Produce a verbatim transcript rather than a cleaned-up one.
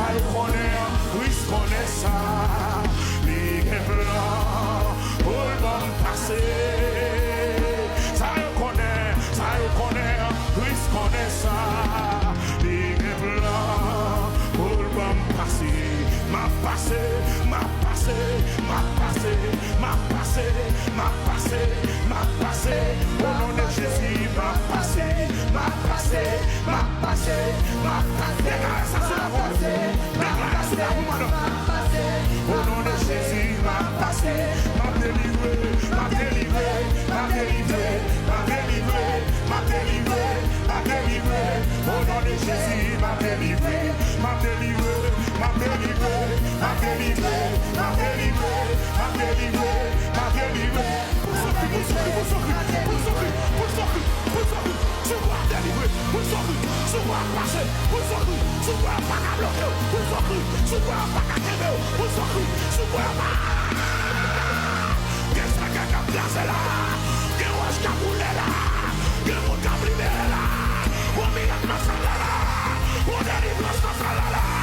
Sa yo konnen, Kris konnen sa. Li gen plan pou l ban m pase. Sa yo konnen, sa yo konnen, Kris konnen sa. Li gen plan pou l ban m pase. M ap pase, m ap pase, m ap pase, m ap pase, m ap pase, m ap pase. O non de Jezi, m ap pase, m ap pase, m ap pase, m ap pase. Deklare sa sou lavi w. Deklare sou lavi w, madanm. O non de Jezi, m ap pase. M ap delivre, m ap delivre, m ap delivre, m ap delivre, m ap delivre, m ap delivre. O non de Jezi, m ap delivre, m ap delivre, m ap delivre, m ap delivre, m ap delivre, m ap delivre, m ap delivre. Pou sou Kris, pou sou Kris, pou sou Kris, pou sou Kris, pou sou Kris, pou sou Kris. Si w kwè w ap delivre, pou sou Kris. Si w kwè w ap pase, pou sou Kris. Si w kwè w pa ka bloke w, pou sou Kris. Si w kwè w pa ka kenbe w, pou sou Kris. Si w kwè w pa... Gen sèkèy k ap kraze la. Gen wòch k ap woule la. Gen moun k ap libere la. Yon mirak nan syèl la la. Yon delivrans nan syèl la la.